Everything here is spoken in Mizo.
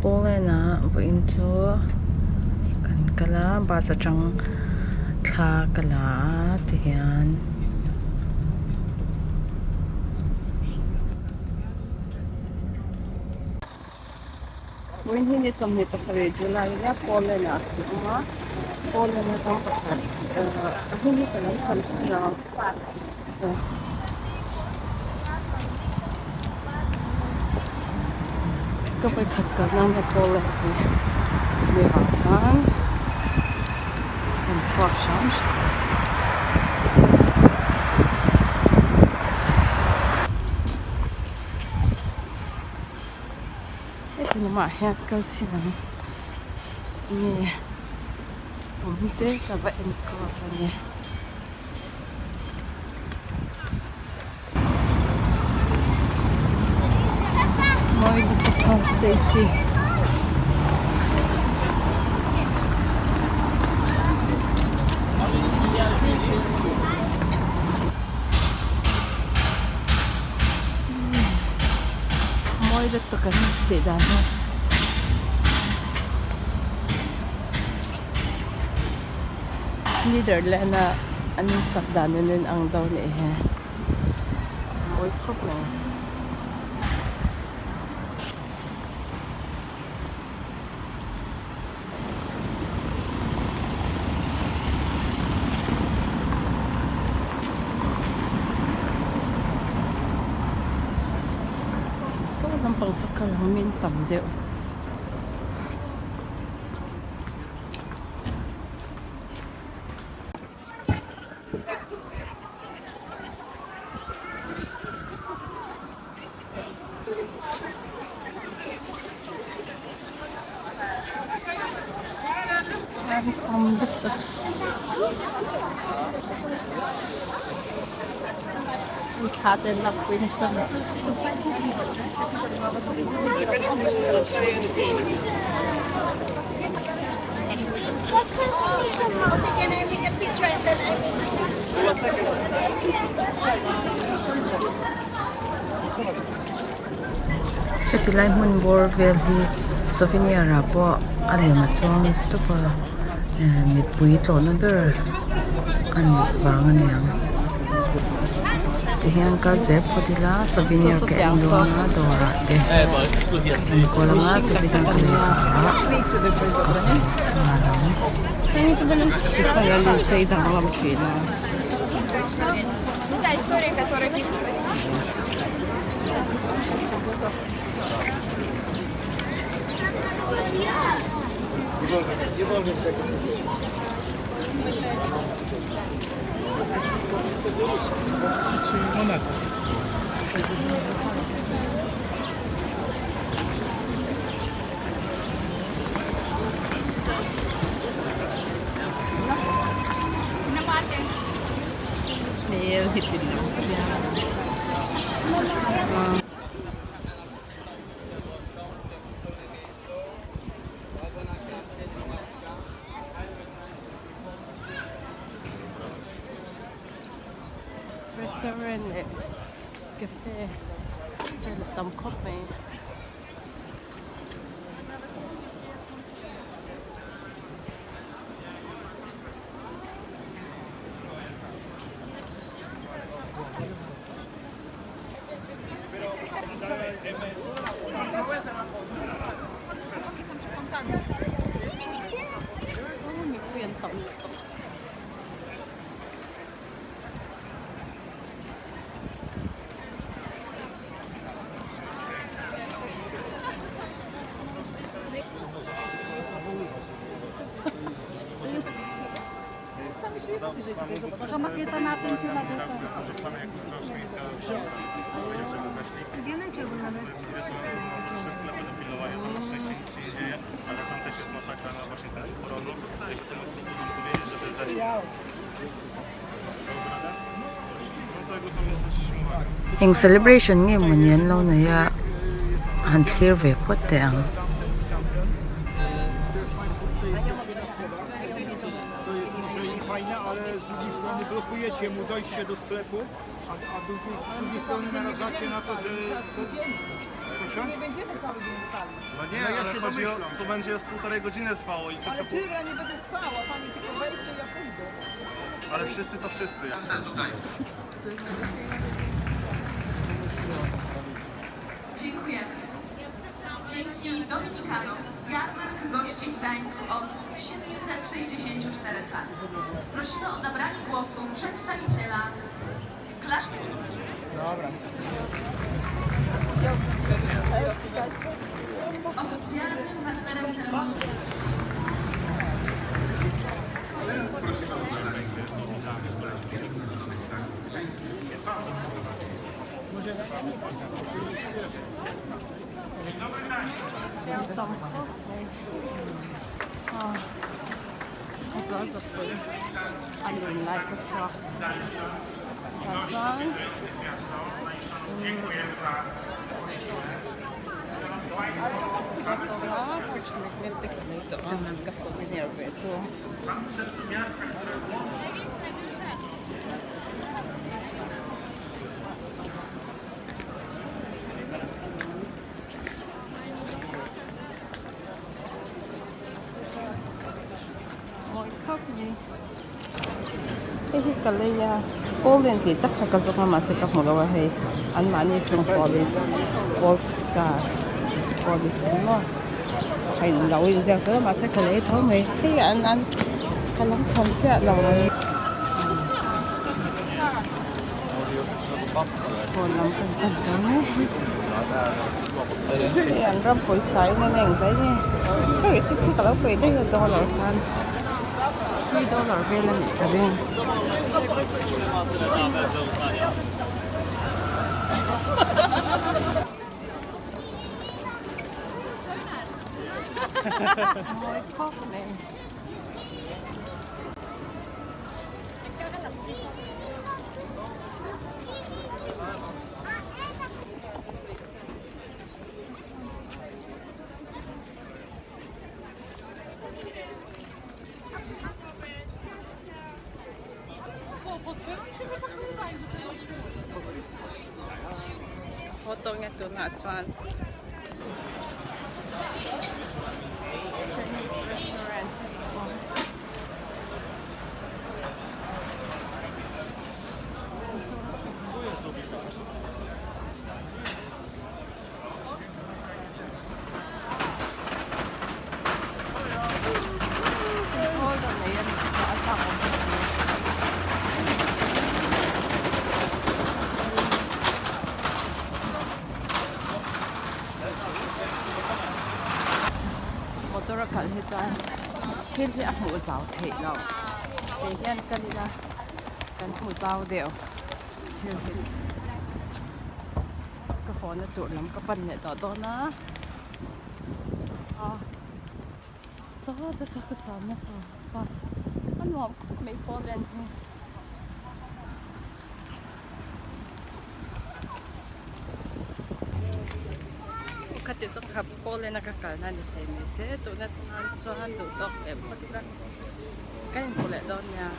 Poland ah vawiin chu kan kal a bus atang thla ka la a tihian. Vawiin hi ni 27 July nia Poland ah kan awm a Poland atang pakhat a hming hi ka lo chhan thin a. Ka vawikhat kal nan he Poland hi chumi vang chuan kan chhuak hram hram. Heti lamah hian kal chin ang nge awm te ka va enkawl a ni. Mawi lutuk ho sei chi. Mawi lutuk an tih dan hi. Netherland a an sak dan in in ang do nih hi a mawi khawp mai. Saw lampang chu kal ang min tam deuh. Thla te an lakpui nasa mai. Heti lai hmun bawr vel hi souvenir ah pawh a lem a chuang nasa tawp a eh mipui tlawhna ber a nih vang a niang tihian kal zel phawt ila souvenir ka en dawn a dawr ah te ka enkawl anga souvenir ka lei zawh ah ka haw nghal ang. Hmel hi ti lo chiang. Restaurant leh cafe vel a tam khawp mai. Mipui an tam lutuk. Eng celebration nge mawni an lo nei a han thlir ve phawt teh ang. Proszę? Nie będziemy cały dzień stali. No nie, ale ja się chodzi o, to będzie z półtorej godziny trwało i przez Ale to tyle ja nie będę stała, pani tylko wejdzie, ja pójdę. Ale wszyscy to wszyscy. Dziękujemy. Dzięki Dominikanom jarmark gości w Gdańsku od 764 lat. Prosimy o zabranie głosu przedstawiciela klasztoru. Oficjalnym partnerem ceremonii Teraz prosimy o zabranie głosu oficjalnych Międzynarodowych Targów Gdańskich pana Hei hi ka lei a Poland tih tak kha ka zawk a mahse ka hmu lo a hei anmahni tawng police polska police ang maw a in lo inziak zel a mahse ka lei tho mai hei an an ka lam thiam chiah lo ang pawn lam kan pan ta mek hei an ram pawisa in a eng zai nge ka receipt kha ka lo pe daih a dollar khan. Three dollar vel a nih ka ring. Mawi khawp mai. Haw tawh nge tunah chuan Chinese restaurant Khawl dawh nei a ni a tlak awm bawk a ni. Motor a kal hi chuan thil hi a hmuh zau theih loh kei hian kal ila kan hmu zau deuh thil hi. Ka hawna tur lam ka pan leh tawh dawn a a sawta saw ka chuanna tur bus a nuam khawp mai Poland hi. Khati chu kha Poland a ka kalna ni thei mai se tuna tan chuan duh tawk leh phawt ila ka inhmu leh dawn nia.